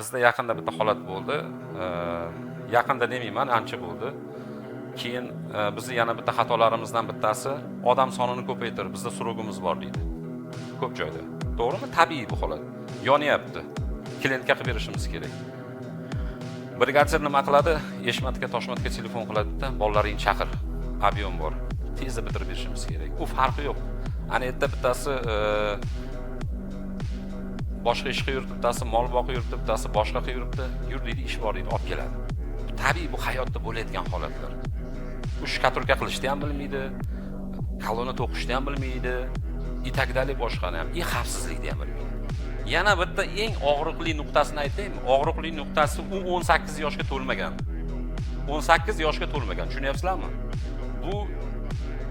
Bizda yaqinda bitta holat bo'ldi. Yaqinda demayman, ancha bo'ldi. Keyin bizni yana bitta xatolarimizdan bittasi: odam sonini ko'paytir, bizda срок imiz bor, deydi ko'p joyda. To'g'rimi? Tabiiy bu holat. Yonyapti, klientga qilib berishimiz kerak. Brigadir nima qiladi? Eshmatga, Toshmatga telefon qiladida, bolalaringni chaqir, объем bor, tezda bitirib berishimiz kerak. U farqi yo'q. Ana yerda bittasi boshqa ish qilib yuribdi, bittasi mol boqib yuribdi, bittasi boshqa qilib yuribdi. Yur, deydi, ish bor, deydi, olib keladi. Tabiiy, bu hayotda bo'layotgan holatlar. U штукатурка qilishni ham bilmaydi, kolonna to'qishni ham bilmaydi и так далее, boshqani ham, и xavfsizlikni ham bilmaydi. Yana bitta eng og'riqli nuqtasini aytaymi? Og'riqli nuqtasi: u 18 yoshga to'lmagan, 18 yoshga to'lmagan, tushunyapsizlarmi? Bu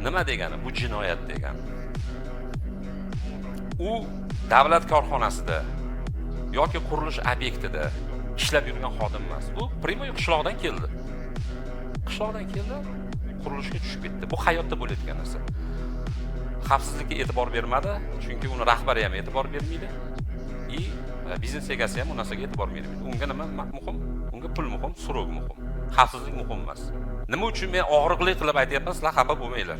nima degani? Bu jinoyat degani. U davlat korxonasida yoki qurilish obyektida ishlab yurgan xodim emas, u прямой qishloqdan keldi, qishloqdan keldi, qurilishga tushib ketdi. Bu hayotda bo'layotgan narsa. Xavfsizlikka e'tibor bermadi, chunki uni rahbari ham e'tibor bermaydi и biznes egasi ham u narsaga e'tibor bermaydi. Unga nima muhim? Unga pul muhim, срок muhim, xavfsizlik muhim emas. Nima uchun men og'riqli qilib aytyapman? Sizlar xafa bo'lmanglar,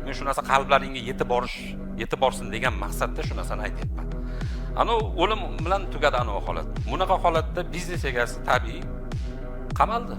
men shu narsa qalblaringga yetib borsin degan maqsadda shu narsani aytyapman. Anavi o'lim bilan tugadi anavi holat. Bunaqa holatda biznes egasi tabiiy qamaldi.